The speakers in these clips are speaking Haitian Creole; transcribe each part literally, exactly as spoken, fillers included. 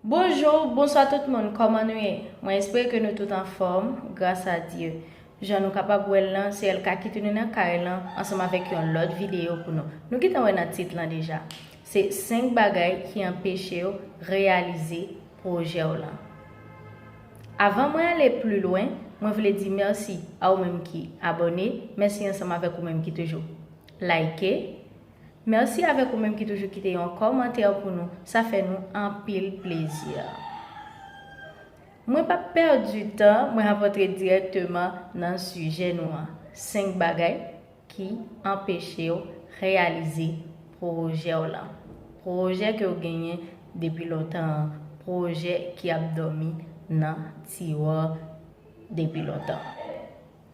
Bonjou, bonswa tout moun, kòman nou ye? Mwen espere ke nou tout anfòm, gras a Dye. Jan nou kapab wè l lan, se Elka ki tounen nan kay lan ansanm avèk yon lòt videyo pou nou. Nou gentan wè nan tit lan deja. Se senk bagay ki anpeche w reyalize pwojè w lan. Avan mwen ale pli lwen, mwen vle di mèsi a ou menm ki abòne, mèsi ansanm avèk ou menm ki toujou like. Mèsi avèk ou menm ki toujou kite yon kòmantè pou nou, sa fè nou anpil plezi. Mwen p ap pèdi tan, mwen ap antre dirèkteman nan sijè nou an. Senk bagay ki anpeche w reyalize pwojè w lan. Pwojè ke w genyen depi lontan an, pwojè ki ap dòmi nan tiwa w depi lontan.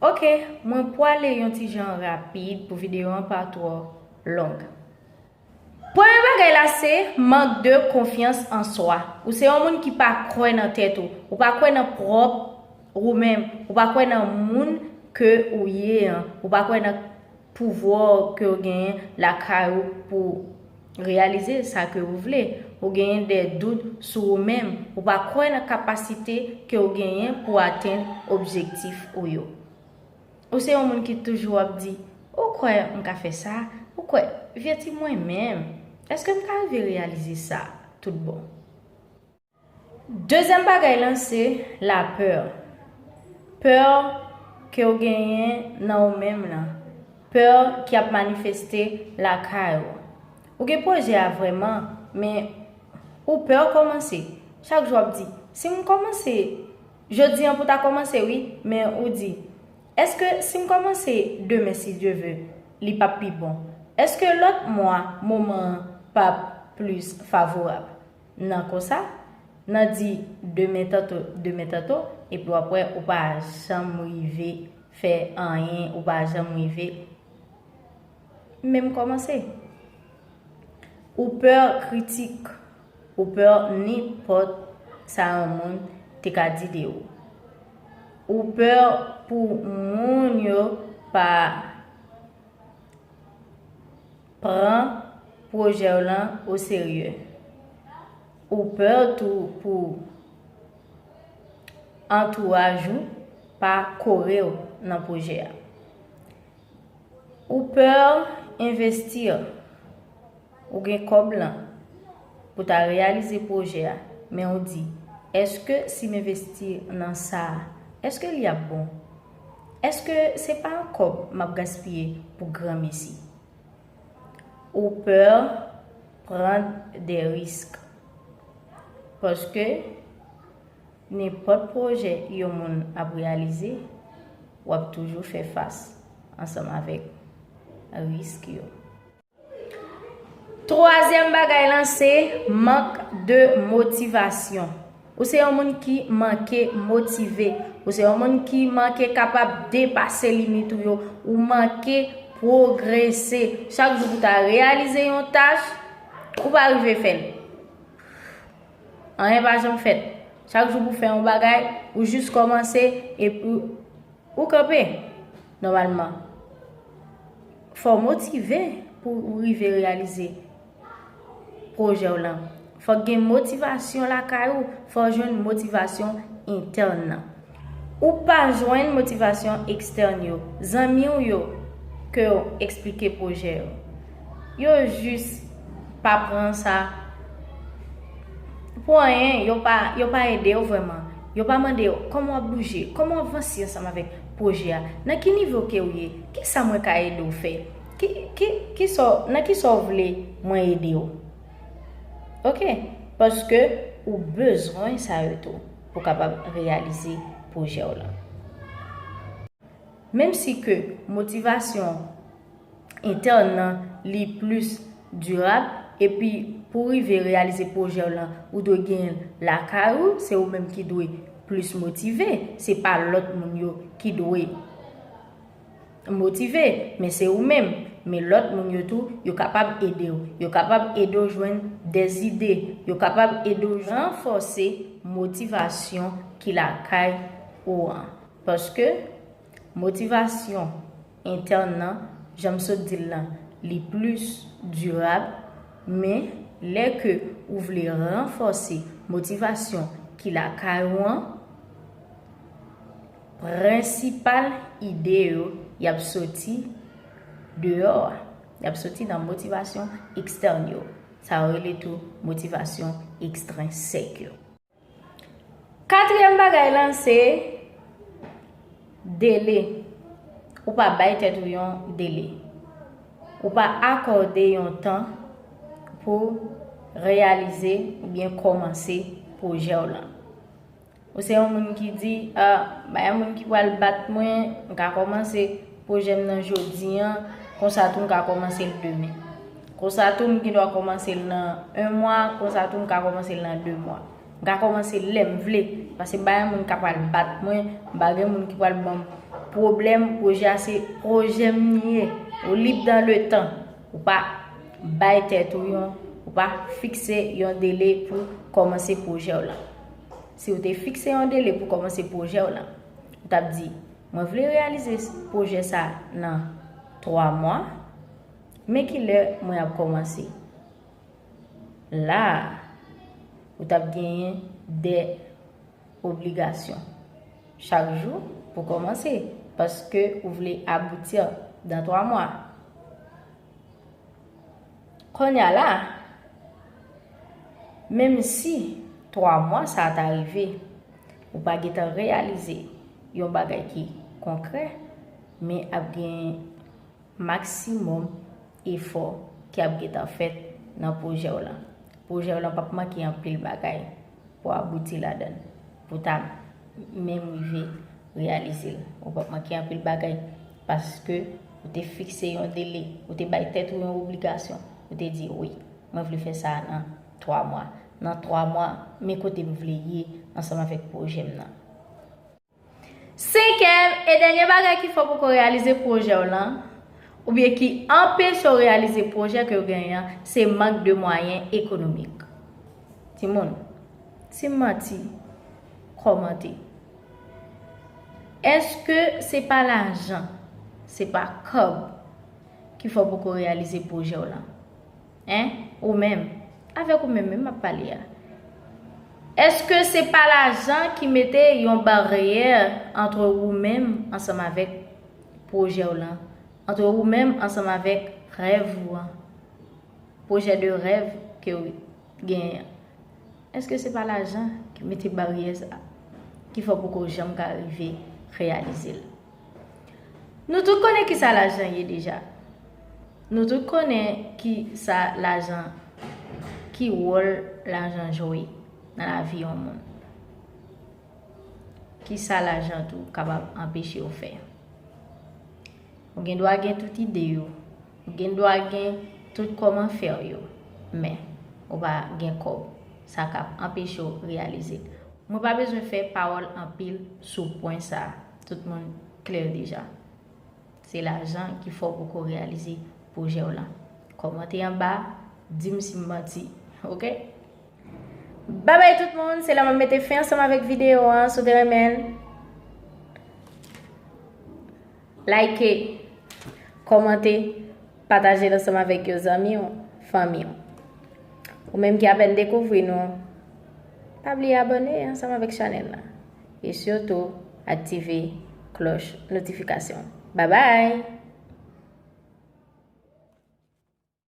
Oke, mwen pwale yon ti jan rapid pou videyo an pa twò long. Premye bagay la se mank de konfyans an swa. Ou se yon moun ki pa kwè nan tèt ou. Ou pa kwè nan pwòp ou menm. Ou pa kwè nan moun ke ou ye an. Ou pa kwè nan pouvwa ke w genyen lakay ou pou reyalize sa ke ou vle. Ou genyen de dout sou ou menm. Ou pa kwè nan kapasite ke w genyen pou atenn objektif ou yo. Ou se yon moun ki toujou ap di, ou kwè m ka fè sa? Ou kwè, vye ti mwen menm, èske m ka rive reyalize sa tout bon? Dezyèm bagay lan se lapè. Pè ke w genyen nan ou menm lan. Pè ki ap manifeste lakay ou. Ou gen pwojè a vrèman, men ou pè kòmanse. Chak jou w ap di, si m kòmanse jodi an pou ta kòmanse wi, men ou di, èske si m kòmanse demen si Dye ve, li p ap pi bon? Èske lòt mwa, moman an p ap plis favorab? Nan konsa, nan di demen tanto, demen tanto, epi w ap wè ou pa janm rive fè anyen, ou pa janm rive menm kòmanse. Ou pè kritik, ou pè nenpòt sa yon moun te ka di de ou. Ou pè pou moun yo pa pran pwojè w lan oserye. Ou pè tou pou antouraj ou pa kore w nan pwojè a. Ou pè envesti. Ou gen kòb lan pou ta reyalize pwojè a, men ou di, èske si m envesti nan sa a, èske li ap bon? Èske se pa yon kòb m ap gaspiye pou granmesi? Ou pè pran de risk. Paske nenpòt pwojè yon moun ap reyalize, w ap toujou fè fas ansanm avèk risk yo. Twazyèm bagay lan se mank de motivasyon. Ou se yon moun ki manke motive. Ou se yon moun ki manke kapab depase limit ou yo. Ou manke pwogrese. Chak jou pou ta reyalize yon tach, ou pa rive fè l. Anyen pa janm fèt. Chak jou pou fè yon bagay, ou jis kòmanse epi ou kanpe. Nòmalman, fò w motive pou w rive reyalize pwojè w lan. Fòk gen motivasyon lakay ou, fò w jwenn motivasyon entèn nan. Ou pa jwenn motivasyon ekstèn yo, zanmi w yo ke w eksplike pwojè yo. Yo jis pa pran sa pou anyen, yo pa, yo pa ede w vrèman. Yo pa mande w kòman w ap bouje, kòman w ap vanse ansanm avèk pwojè a, nan ki nivo ke w ye, kisa mwen ka ede w fè, ki, ki, kisa w, nan kisa w vle mwen ede w. Oke, paske ou bezwen sa yo tou pou kapab reyalize pwojè w lan. Menm si ke motivasyon entèn nan li plis dirab, epi pou rive reyalize pwojè w lan, ou dwe genyen l lakay ou, se ou menm ki dwe plis motive, se pa lòt moun yo ki dwe motive, men se ou menm. Men lòt moun yo tou, yo kapab ede w. Yo kapab ede w jwenn de zide. Yo kapab ede w ranfòse motivasyon ki lakay ou an. Paske motivasyon entèn nan, jan m sot di l lan, li plis dirab, men Lè ke ou vle ranfòse motivasyon ki lakay ou an, prensipal ide yo, y ap soti deyò a. Y ap soti nan motivasyon ekstèn yo. Sa yo rele tou motivasyon ekstrensèk yo. Katriyèm bagay lan se dele. Ou pa bay tèt ou yon dele. Ou pa akòde yon tan pou reyalize oubyen kòmanse pwojè w lan. Ou se yon moun ki di, "Ah, bay yon moun ki pral bat mwen, m ka kòmanse pwojè m nan jodi an, konsa tou m ka kòmanse l demen. Konsa tou m gen dwa kòmanse l nan yon mwa, konsa tou m ka kòmanse l nan de mwa. M ka kòmanse l lè m vle, paske bay yon moun ka pral bat mwen, m pa gen moun ki pral ban m pwoblèm, pwojè a se pwojè m li ye." Ou lib dan le tan. Ou pa bay tèt ou yon, ou pa fikse yon dele pou kòmanse pwojè w lan. Si w te fikse yon dele pou kòmanse pwojè w lan, ou t ap di, "Mwen vle reyalize pwojè sa nan twa mwa, men ki lè mwen ap kòmanse?" La a, ou t ap genyen de obligasyon chak jou pou kòmanse, paske ou vle abouti dan twa mwa. Kounye a la, menm si twa mwa sa a ta rive, ou pa gentan reyalize yon bagay ki konkrè, men ap gen maksimòm efò ki ap gentan fèt nan pwojè w lan. Pwojè w lan p ap manke anpil bagay pou abouti ladan l, pou ta menm rive reyalize l. Ou p ap manke anpil bagay paske ou te fikse yon dele, ou te bay tèt ou yon obligasyon, ou te di, "Wi, mwen vle fè sa nan twa mwa. Nan twa mwa, men kote m vle ye ansanm avèk pwojè m nan." Senkyèm e dènye bagay ki fè w poko reyalize pwojè w lan, oubyen ki anpeche w reyalize pwojè ke w genyen an, se mank de mwayen ekonomik. Timoun, si m manti, kòmante. Èske se pa lajan, se pa kòb ki fè w poko reyalize pwojè w lan? Hein? Ou menm? Avèk ou menm menm m ap pale a. Èske se pa lajan ki mete yon baryè antre ou menm ansanm avèk pwojè w lan? Antre ou menm ansanm avèk rèv ou an? Pwojè de rèv ke w genyen an? Èske se pa lajan ki mete baryè sa ki fè w poko janm ka rive reyalize l? Nou tout konnen ki sa lajan ye deja. Nou tout konnen ki sa lajan, ki wòl lajan jwe nan lavi yon moun. Ki sa lajan tou kapab anpeche w fè? Ou gen dwa gen tout ide yo, ou gen dwa gen tout kòman fè yo, men ou pa gen kòb, sa k ap anpeche w reyalize l. Mwen pa bezwen fè pawòl anpil sou pwen sa a. Tout moun klè deja. Se lajan ki fè w poko reyalize pwojè w lan. Kòmante anba, di m si m manti. Oke? Babay tout moun, se la m ap mete fen ansanm avèk videyo an. Si w te renmen l, like, kòmante, pataje l ansanm avèk yon zanmi w, fanmi w. Ou menm ki apèn dekouvri nou, pa bliye abòne ansanm avèk chanèl la. E sitou, aktive klòch notifikasyon. Babay!